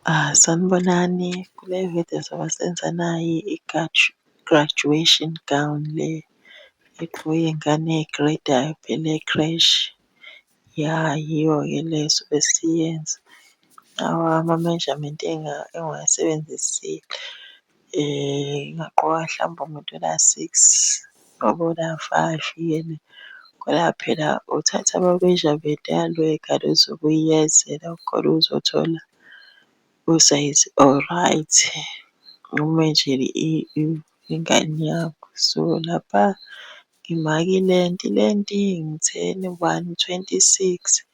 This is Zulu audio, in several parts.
Sanibonani, kule vidiyo sobe senza nayi i-graduation gown le egqokwa iy'ngane ey'grey'dayo phela ekreshi. Ya, yiyo-ke le esobe siyenza. Ama-measurement engiwasebenzisile ingagqokwa hlampe umuntu ona-six noma ona-five-ke le. Ngoba phela uthatha ama-measurement aleyo ngane ozobe uyenzela khona uzothola usayizi o-right, umenjele ingane yakho. So, lapha ngimaka ilenti, ilenti ngitheni 1 26,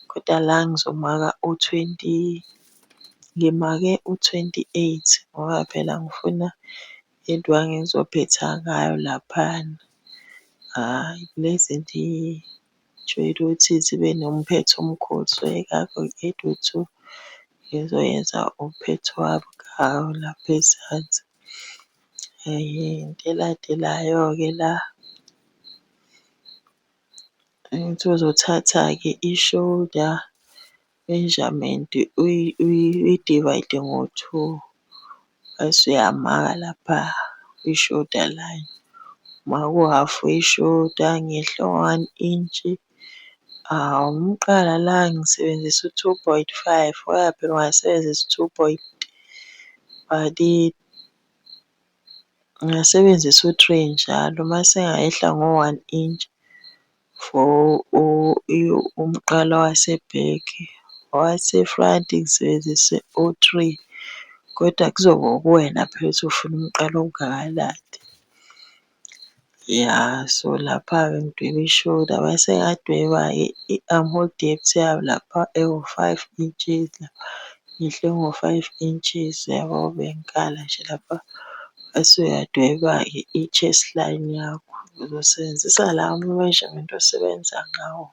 koda la ngizomaka u-20, ngimake u-28 ngoba phela ngifuna indwangu engizophetha ngayo laphayana. Hhayi le zinto iy'jwayele ukuthi zibe nomphetho omkhulu, so yingakho ngi-eda u-two ngizoyenza umphetho wami ngawo lapha ezansi. Into elandelayo-ke la, angithi uzothatha-ke i-shoulder measurement uyi-divide ngo-two, bese uyamaka lapha kwi-shoulder line. Umaka u-half we-shoulder, ngehle ngo-one intshi. Umqala la ngisebenzisa u-two point five, ngoba phela ungasebenzisa u-two point but ngingasebenzisa u-three njalo mase ngayehla ngo-one inch for umqala wase-back. Owase-front ngisebenzise u-three, koda kuzoba uwena phela ukuthi ufuna umqala ongakanani. Ya, so lapha-ke ngidweba i-shoulder mase ngadweba-ke i-armhole depth yami lapha ewu-five inches la, ngehle ngo-five inches yabo bengikala nje lapha. Bese uyadweba-ke i-chest line yakho, uzosebenzisa lawa ama-measurement osebenza ngawo.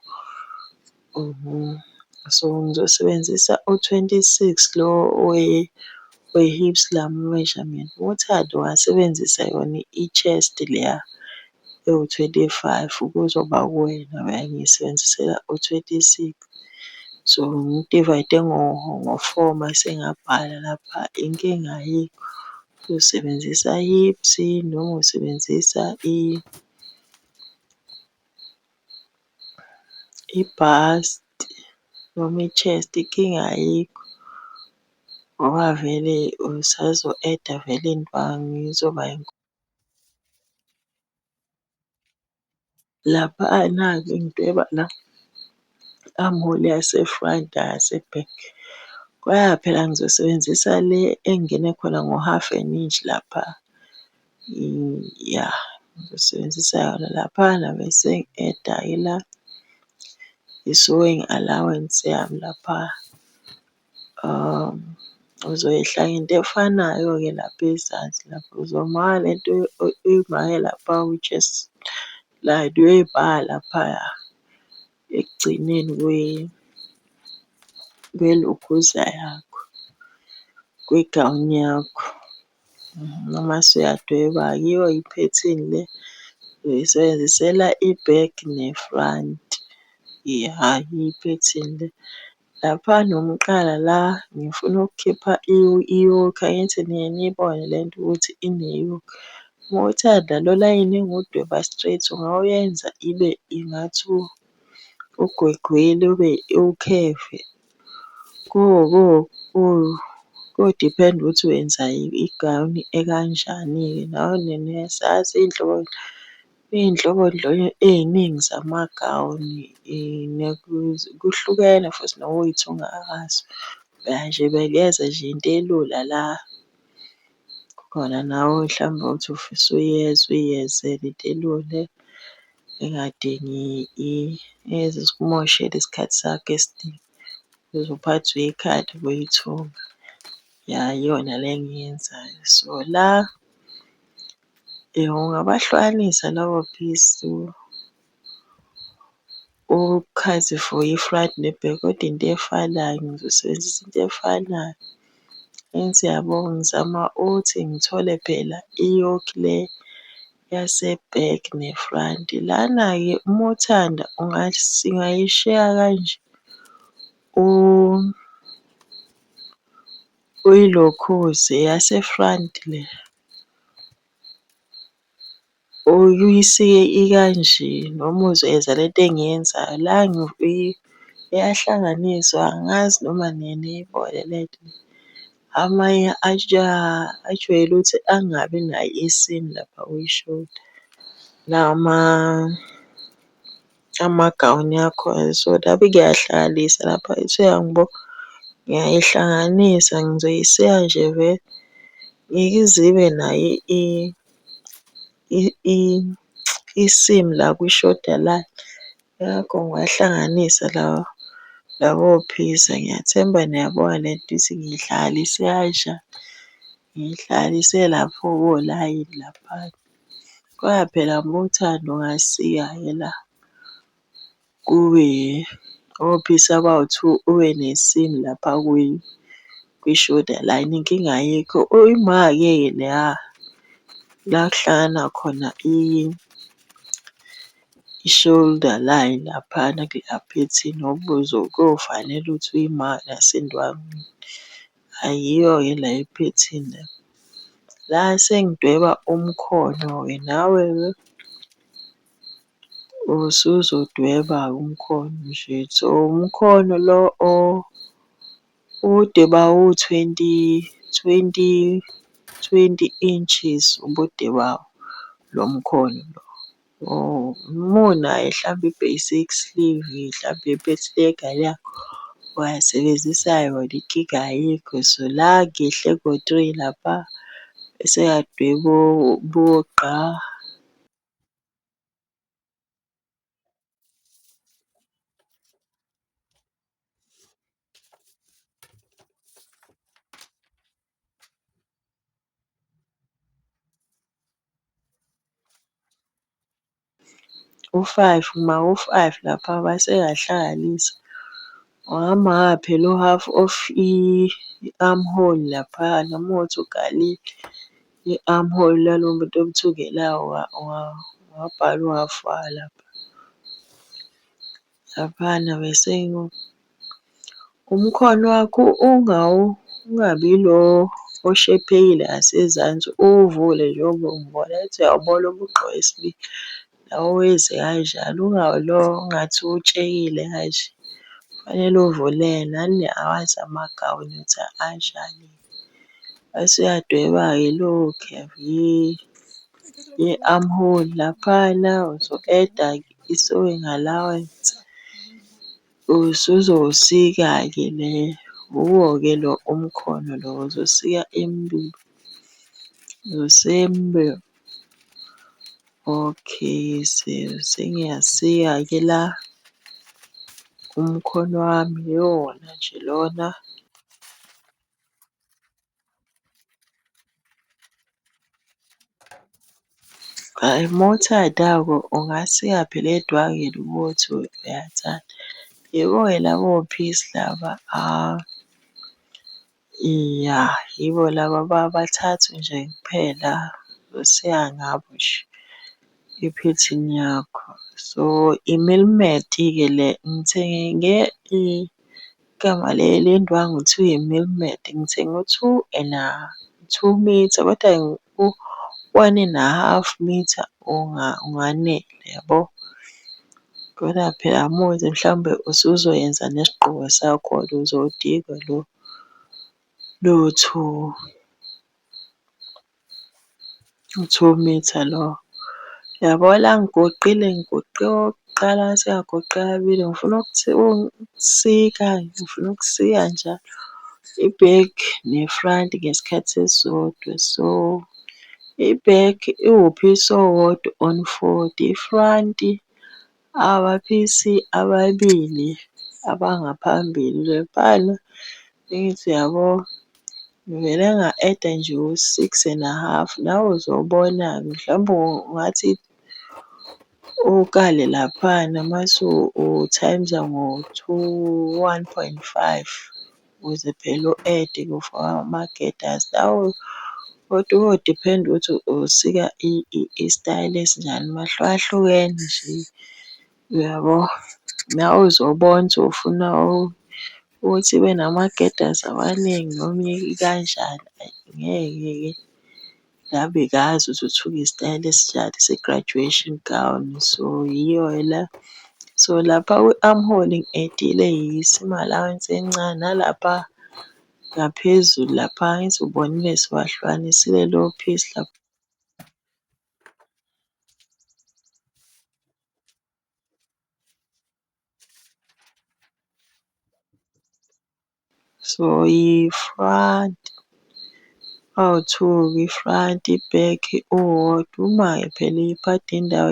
So, ngizosebenzisa u-26 lo we-hips lama-measurement. Uma uthanda ungasebenzisa yona i-chest leya ewu-25 kuzoba uwena, mina ngiyisebenzisela u-26. So, ngidivayide ngo-four mase ngabhala lapha, inkinga ayikho. Usebenzisa hips noma usebenzisa i-bust noma i-chest inkinga ayikho. Ngoba vele usazo-eda vele indwangu izoba . Laphana-ke ngidweba la armhole yase-front neyase-back. Ngoba phela ngizosebenzisa le engingene khona ngo-half an inch lapha, ya ngizosebenzisa yona laphana bese ngi-eda-ke la i-sewing allowance yami lapha. Uzoyehla ngento efanayo-ke lapha ezansi lapha, uzomaka lento oyimake lapha kwi-chest line uyoyimaka laphaya ekugcineni kwelokhuza yakho, kwegawuni yakho. Mase uyadweba-ke iyo iphethini le, uyisebenzisela i-back ne-front. Ya, iphethini le. Lapha nomqala la ngifuna ukukhipha i-yoke, angithi niye niyibone lento ukuthi ine-yoke. Uma uthanda lo layini engiwudweba straight ungawuyenza ibe ingathi ugwegwile ube ukheve. Kodiphenda ukuthi wenza igawuni ekanjani-ke nawe niyazazi iy'nhlobo iy'nhlobo ey'ningi zamagawuni kuhlukene futhi nokuy'thunga kwazo. Mina nje bengenza nje into elula la khona nawe hlambe uthi ufisa uyenza uy'yenzele into elula engadingi engeze isikumoshele isikhathi sakho esiningi. Uze uphathwe ikhanda uma uyithunga. Ya, iyona le engiyenzayo. So, la ungabahlukanisa labo phisi ukhathi for i-front ne-back kodwa into efanayo ngizosebenzisa into efanayo. Angithi uyabo ngizama ukuthi ngithole phela i-yoke le yase-back ne-front. Lana-ke uma uthanda ungayishiya kanje . Uyilokhuze eyase-front le, uyisike ikanje noma uzoyenza lento engiyenzayo. La iyahlanganiswa angazi noma niye niyibone lento. Amanye ajwayele ukuthi angabi nayo i-seam lapha kwi-shoulder. Lama amagawuni akhona so, nami ngiyahlanganisa lapha uthi uyangibuka, ngiyayihlanganisa ngizoyisika nje vele ngeke ize ibe nayo i-seam la kwi-shoulder line. Yingakho ngiwahlanganisa lawa labo phisi. Ngiyathemba niyabona lento ukuthi ngiyihlanganise kanjani. Ngiyihlanganise lapho kolayini laphana. Koda phela uma uthanda ungasika-ke la kube ophisi abawu-two ube ne-seam lapha kwi-shoulder line, inkinga ayikho. Uyimake-ke leya la kuhlangana khona i-shoulder line laphana kuleya phethini ngoba kuyofanele ukuthi uyimake nasendwangwini. Ayiyo-ke la iphethini le. La sengidweba umkhono-ke nawe-ke usuzodweba-ke umkhono nje. So, umkhono lo ubude bawo-twenty, twenty, twenty inches ubude bawo lo mkhono lo. Uma unayo hlampe i-basic sleeve hlampe yephethini yakho, ungasebenzisa yona inkinga ayikho. So, la ngehle ngo-three lapha bese ngadweba umugqa. U-five, ngimaka u-five lapha mase ngiyahlanganisa. Ungamaka phela u-half of i-armhole laphayana uma kuwukuthi ukalile i-armhole yalo muntu omthungelayo ungabhala u-half wayo lapha. Laphana bese umkhono wakho ungabi ilo oshephekile ngasezansi, uwuvule njengoba ungibona. Angithi uyawubona umugqa wesibili, nawe uwenze kanjalo. Ungabi ilo ongathi utshekile kanje, kufanele uvuleke. Nani niyawazi amagawuni ukuthi anjani. Bese uyadweba-ke leyo khevu ye-armhole laphana, uzo-eda i-sewing allowance. Usuzosika-ke le, wuwo-ke lo umkhono lo, uzosika emibili, uzosika emibili. Okay, sengiyasika-ke la umkhono wami yiwona nje lona. Hhayi uma uthanda-ke ungasika phela edwangini uma kuwukuthi uyathanda. Yebo-ke labo phisi laba ya yibo laba bathathu nje kuphela usika ngabo nje iphethini yakho. So, i-milmed-ke le ngithenge igama le ndwangu kuthiwa i-milmed, ngithenge u-two and two mitha koda u-one and a half mitha unganela yabo. Koda phela uma kuwukuthi mhlawumbe usuzoyenza nesigqoko sakho-ke uzowudinga lo lowo two, u-two mitha lo. Uyabo la ngigoqile ngigoqe okokuqala ngase ngagoqa kabili ngifuna ukusika, ngifuna ukusika njalo i-back ne-front ngesikhathi esisodwa. So, i-back iwuphisi owodwa on forty, i-front-i amaphisi ababili abangaphambili. Laphana angithi uyabo, ngivele nga-eda nje u-six and a half. Nawe uzobona-ke mhlawumbe ungathi ukale laphana mase uthayimza ngo-two, one point five ukuze phela u-ede for amagedazi. Nawe kodwa kuyodiphenda ukuthi usika isitayela esinjani, ahlukahlukene nje uyabo. Nawe uzobona ukuthi ufuna Ukuthi ibe nama-gathers amaningi noma ikanjani ayi ngeke-ke. La bengazi ukuthi uthunga isitayela esinjani se-graduation gown. So, yiyo-ke la. So, lapha kwi-armhole ngi-edile i-seam allowance encane nalapha ngaphezulu lapha angithi ubonile siwahlukanisile lophisi lapha. So, i-front awu-two-ke i-front, i-back uwodwa. Uma-ke phela iphathi nendawo.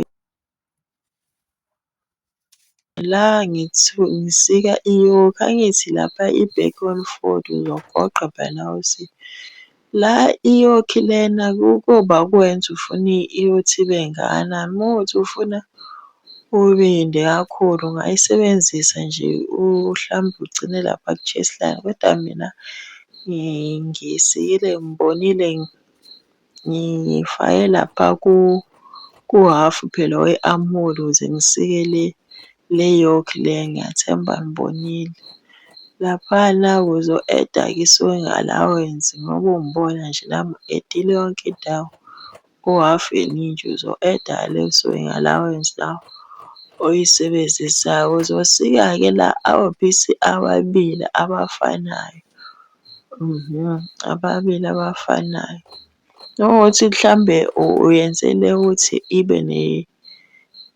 La ngisika i-yoke, angithi lapha i-back on fold uzogoqa phela la usika. La i-yoke lena kuba ukuwena ufuna ukuthi ibe ngakanani. Uma kuwukuthi ufuna ubinde kakhulu ungayisebenzisa nje uhlambe ugcine lapha ku-chest line. Koda mina ngiyisikile ngibonile ngifake lapha kuhhafu phela we-amholi ukuze ngisike le le yoke le ngiyathemba nibonile. Laphana uzo-eda-ke i-sewing allowance ngoba ungibona nje nami ngi-edile yonke indawo u-half an inch uzo-eda leyo sewing allowance la oyisebenzisayo. Uzosika-ke la ophisi ababili abafanayo, ababili abafanayo. Uma kuwukuthi mhlambe uyenzele ukuthi ibe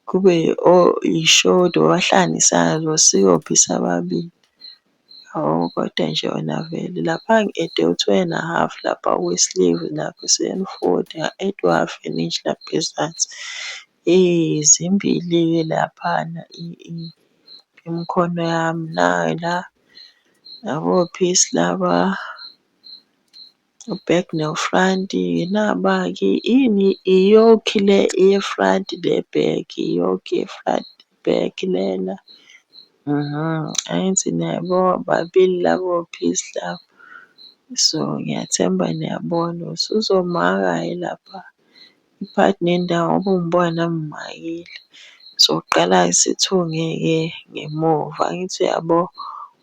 kube ishoda owahlanganisayo uzosika ophisi ababili. Hawu kodwa nje wena vele lapha ngi-ede u-two and a half lapha kwi-sleeve lapho nga-eda u-half an inch lapha ezansi. Zimbili-ke laphana imikhono yami nayi la, labo phisi laba, u-back no-front. Naba-ke ini i-yoke le ye-front ne-back, i-yoke ye-front back lena. Angithi niyabo babili labo phisi laba. So, ngiyathemba niyabona usuzomaka-ke lapha phakathi nendawo ngoba ungibona nami ngimakile. Soqala-ke sithunge-ke ngemuva, angithi uyabo?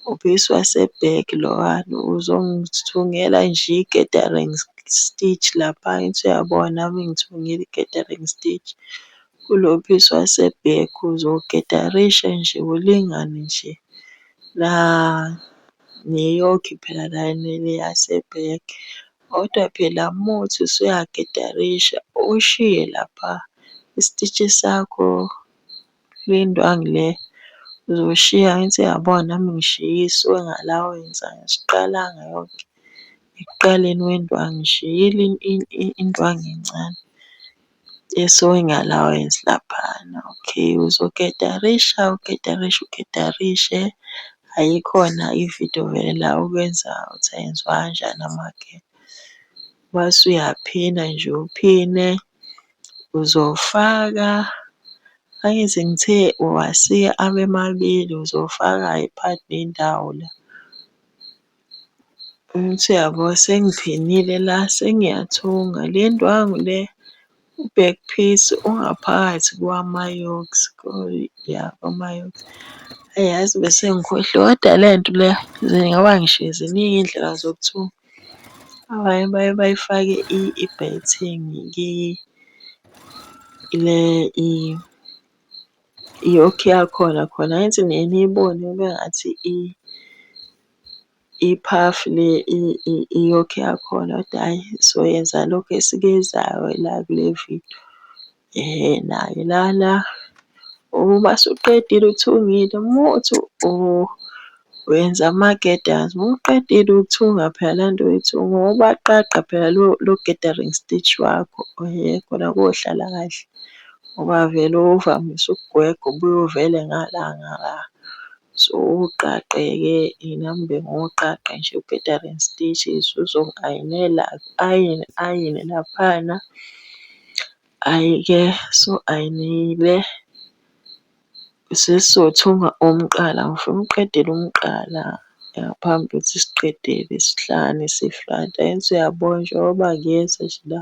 Uphisi wase-back lowana uzongithungela nje i-gathering stitch lapha, angithi uyabona nami ngithungile i-gathering stitch. Kulo phisi wase-back uzogedarisha nje ulingane nje la ne-yoke phela la le yase-back. Kodwa phela muthi usuyagedarisha ushiye lapha isititshi sakho kule ndwangu le uzoshiya angithi uyabona nami ngishiye i-sewing allowance angisiqalanga yonke. Ekuqaleni kwendwangu ngishiyile indwangu encane ye-sewing allowance laphana. Okay, uzogedarisha, ugedarishe, ugedarishe. Ayikhona ividiyo vele la okwenza ukuthi ayenziwa kanjani amageda. Mase uyaphina nje uphine, uzofaka, angithi ngithe uwasika abe mabili uzofaka-ke phakathi nendawo la. Angithi uyabo sengiphinile la sengiyathunga. Le ndwangu le u-back piece ungaphakathi kwama-yokes ya kwama-yokes. Eyi yazi bese ngikhohliwe kodwa le nto le ngoba ngishiye ziningi iy'ndlela zokuthunga. Abanye baye bayifake ibhethini le i-yoke yakhona khona angithi niye niyibone kube ngathi iphafu le i-yoke yakhona kodwa hhayi soyenza lokhu esikuyenzayo la kule vidiyo. Ehhe, nayo lana uma usuqedile uthungile muthi wenza ama-gathers, uma uqedile ukuthunga phela le nto oyithungayo ubaqaqa phela lo gathering stitch wakho, ehhe khona kohlala kahle. Ngoba vele uvamise ukugwegwa ubuye uvele ngala ngala. So, uwuqaqe-ke nami bengiwuqaqa nje u-gathering stitch usuzongi-ayinela, ayine ayine laphana. Hhayi-ke usu-ayinile sesizothunga umqala, ngifuna ukuqedela umqala ngaphambi kokuthi siqedele sihlanganise i-front. Angithi uyabona njengoba ngiyenza nje la,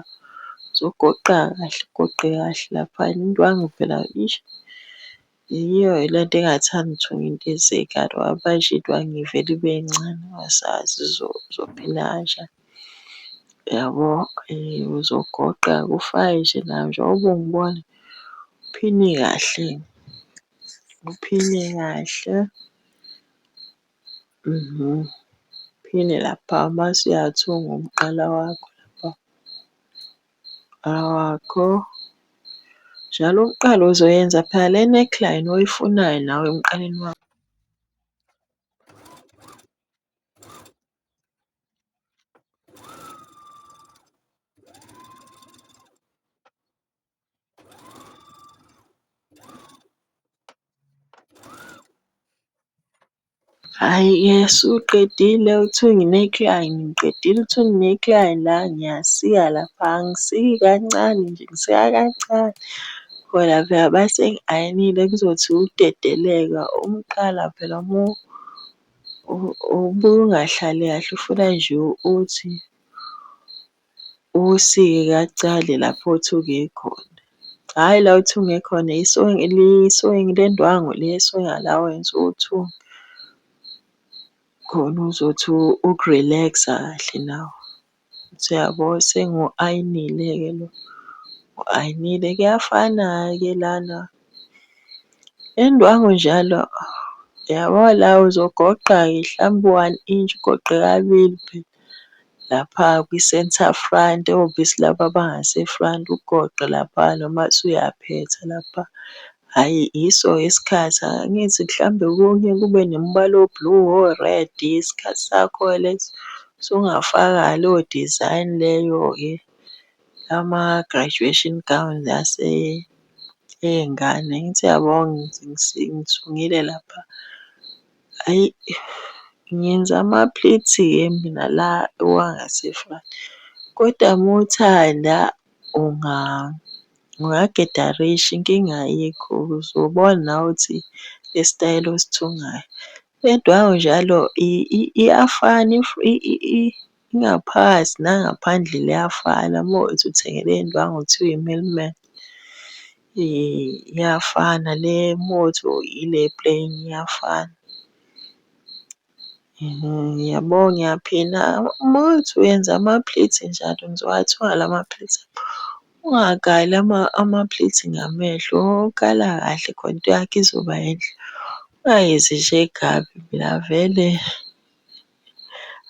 uzogoqa kahle ugoqe kahle laphana indwangu phela . Yiyo le nto engingathandi ukuthunga into ezikade ngoba manje indwangu ivele ibe ncane ungasazi uzophina kanjani. Uyabo? Uzogoqa-ke ufake nje nawe njengoba ungibona uphine kahle, uphine kahle. Uphine lapha mase uyathunga umqala wakho lapha, umqala wakho. Njalo umqala uzoyenza phela le neckline oyifunayo nawe emqaleni wakho. Hhayi-ke usuqedile ukuthunga i-neckline, ngiqedile ukuthunga i-neckline la ngiyasika lapha, angisiki kancane nje ngisika kancane. Khona phela mase ngi-ayinile kuzothi ukudedeleka umqala phela ubuye ungahlali kahle ufuna nje uthi uwusike kacale lapho othunge khona. Hhayi la othunge khona le ndwangu le ye-sewing allowance uthunge khona uzothi uku-relax-a kahle nawe. Uthi uyabo sengiwu-ayinile-ke lo, ngiwu-ayinile. Kuyafana-ke lana, le ndwangu njalo uyabo la uzogoqa-ke hlampe u-one inch ugoqe kabili phela lapha kwi-centre front ehhovisi laba abangase-front ugoqe laphayana mase uyaphetha lapha. Hhayi yiso-ke isikhathi angithi mhlambe okunye kube nemibala o-blue, o-red, isikhathi sakho-ke leso. Usungafaka leyo design leyo-ke ama-graduation gown ey'ngane. Angithi uyabo ngithungile lapha, hhayi ngenza ama-pleats-ke mina la wangase-front. Koda uma uthanda ungagedarisha inkinga ayikho uzobona nawe ukuthi le sitayela osithungayo. Le ndwangu njalo iyafana ingaphakathi nangaphandle liyafana uma kuwukuthi uthenge le ndwangu ekuthiwa i-mill. Iyafana le uma kuwukuthi ile epleni iyafana. Uyabo ngiyaphina uma kuwukuthi uyenza ama-pleats njalo ngizowathunga lama-pleats. Ungakali ama-pleats ngamehlo, kala kahle khona into yakho izoba yinhle. Ungayenzi nje kabi mina vele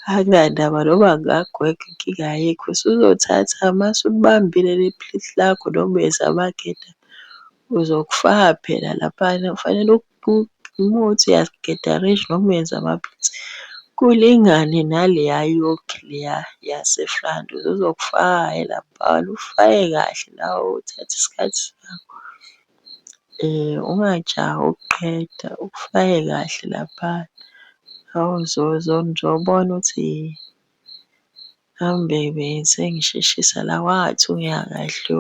anginandaba noma ngingagwegwa inkinga ayikho. Usuzothatha mase ulibambile leli plithi lakho noma uyenza amageda, uzokufaka phela laphayana kufanele uma kuwukuthi uyagedarisha noma uyenza ama-pleats, kulingane naleya yoke leya yase-front. Uzokufaka-ke laphayana ufake kahle nawe uthathe isikhathi sakho. Ungajahi ukuqeda, ukufake kahle laphaya. Hawu uzobona ukuthi mhlawumbe bese ngisheshisa la kwangathungeka kahle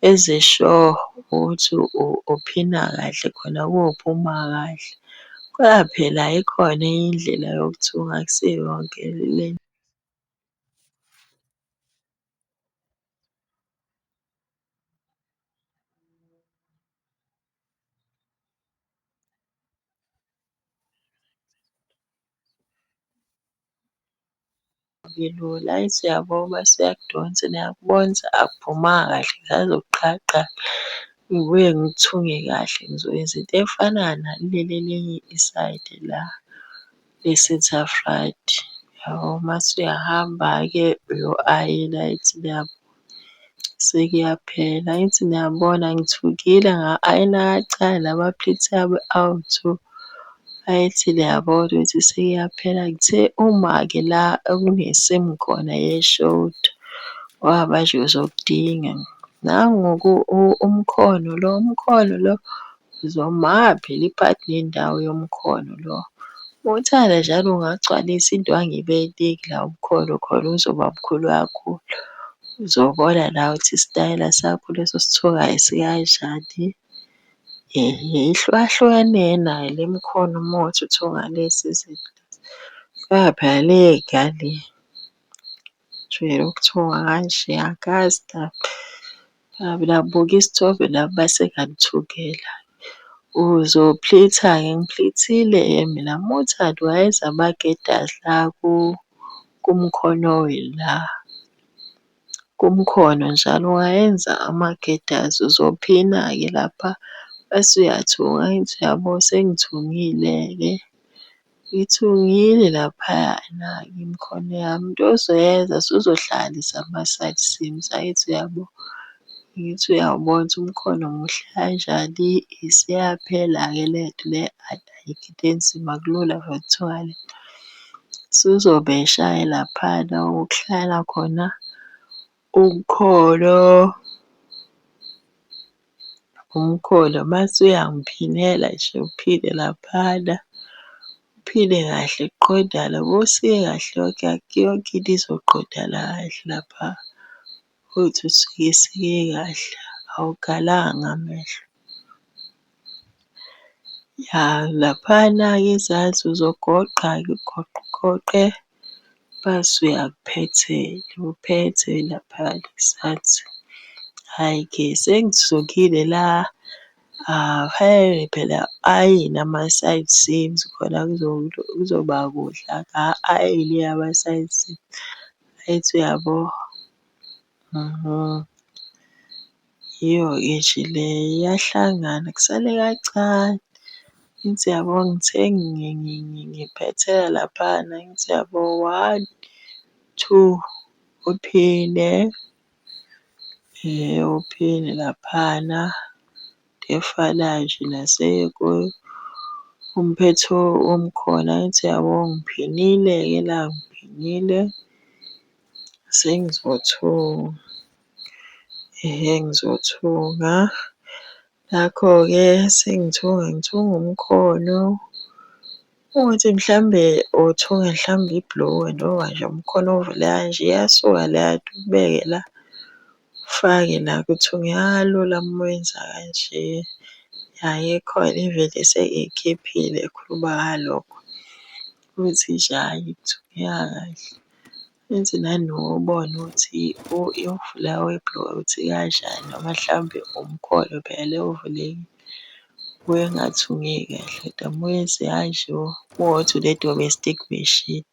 wenze sure ukuthi uphina kahle khona kophuma kahle. Ngoba phela ikhona enye indlela yokuthunga akusiyo yonke le. Lula. Angithi uyabo mase uyakudonsa niyakubona ukuthi akuphumanga kahle ngisazokuqala ngibuye ngithunge kahle. Ngizoyenza into efanayo nakuleli elinye isayidi la le-centre front. Yabo mase uyahamba-ke uyo-ayina angithi niyabo, sekuyaphela. Angithi niyabona ngithungile nga-ayina kancane lama-pleats ami awu-two. Angithi niyabona ukuthi sekuyaphela. Ngithe uma-ke la okunesimu khona ye-shoulder, ngoba manje uzokudinga. Nangu-ke umkhono lo, umkhono lo uzomaka phela iphakathi nendawo yomkhono lo. Uma uthanda njalo ungagcwalisa indwangu ibe ningi la umkhono khona uzoba mkhulu kakhulu. Uzobona nawe ukuthi isitayela sakho lesi osithungayo sikanjani. Ehhe, ihlukahlukene nayo le mikhono uma kuwukuthi uthunga lezi zinto. Ngoba phela le ngale ngijwayele ukuthunga kanje angazi nami. Cha mina ngibuka isithombe nami mase ngiyalithungela. Uzo-pleat-a-ke, ngi-pleat-ile-ke mina uma uthanda ungayenza amagedazi la kumkhono la. Kumkhono njalo ungayenza amagedazi uzophina-ke lapha bese uyathunga. Angithi uyabo sengithungile-ke, ngithungile laphayana-ke imikhono yami. Into ozoyenza usuzohlanganisa ama-side seams, angithi uyabo? Angithi uyawubona ukuthi umkhono muhle kanjani. Isiyaphela-ke lento le ayikho into enzima kulula vele ukuthunga lento. Usuzomesha-ke laphana okuhlala khona umkhono. Umkhono mase uyangiphinela nje uphine laphana, uphine kahle kuqondane. Uma usike kahle yonke into izoqondana kahle lapha. Uthi usuyisike kahle, awukhalanga ngamehlo. Ya, laphana-ke ezansi uzogoqa-ke ugoqe ugoqe bese uyakuphethela, uphethe laphana ezansi. Hhayi-ke sengithungile la, phela ayine ama-side seams khona kuzoba kuhle. Aka-ayine ama-side seams, angithi uyabo? Yiyo-ke nje le iyahlangana kusale kancane. Angithi uyabo ngithe ngiphethela laphana angithi uyabo, one, two, uphine, uphine laphana. Into efanayo nje umphetho womkhono angithi uyabo ngiphinile-ke la ngiphinile sengizothunga. Ehhe ngizothunga, nakho-ke sengithunga ngithunga umkhono. Ukuthi mhlawumbe uthunga mhlawumbe ibhulukwe njengoba nje umkhono ovuleka kanje iyasuka leya nto ubeke la, ufake la kuthungeka kalula uma wenza kanje. Hhayi ikhona ivele sengiyikhiphile ekhuluma ngalokho. Ukuthi nje hhayi kuthungeka kahle. Futhi nanokuwubona ukuthi ukuvuleka kwebhulukwe ukuthi ikanjani noma mhlawumbe umkhono phela le ovulekile ubuye ungathungeki kahle. Kodwa uma uyenze kanje uma kuwukuthi une-domestic machine,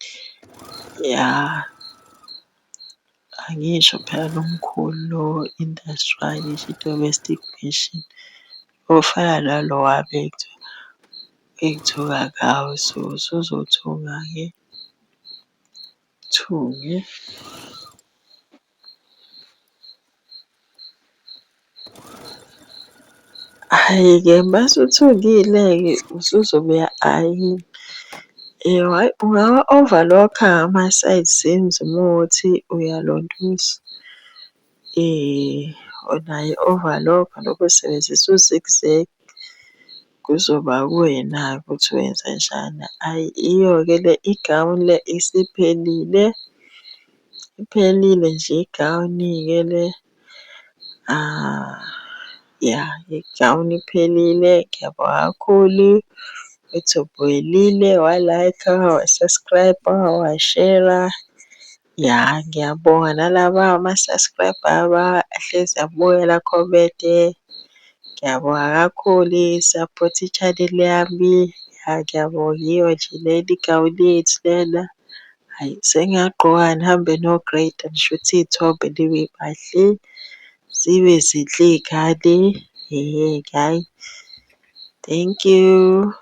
ya. Angisho phela lo mkhulu lo industrial ngisho i-domestic machine ofana nalo wami engithunga ngawo. So, usuzothunga-ke, uthunge. Hhayi-ke mase uthungile-ke usuzobe uya-ayina. Hhayi ungawa-overlock-a ama-side seams uma kuwukuthi uyalontuza unayo i-overlock noma usebenzisa u-zig zag. Kuzoba kuwena-ke ukuthi wenzanjani. Hhayi iyo-ke le igawuni le isiphelile, iphelile nje igawuni-ke le. Ya, igawuni iphelile. Ngiyabonga kakhulu ukuthi ubuyelile wa-like-a, wa-subscribe-a, washera. Ya, ngiyabonga nalaba ama-subscribe ahlezi abukela akhomente. Ngiyabonga kakhulu support i-channel yami. Ya, ngiyabonga iyo nje lena igawuni yethu lena. Hhayi, sengingagqoka ngihambe niyo-grade-a nishuthe iy'thombe nibe bahle, zibe zinhle iy'ngane. Hhayi, thank you.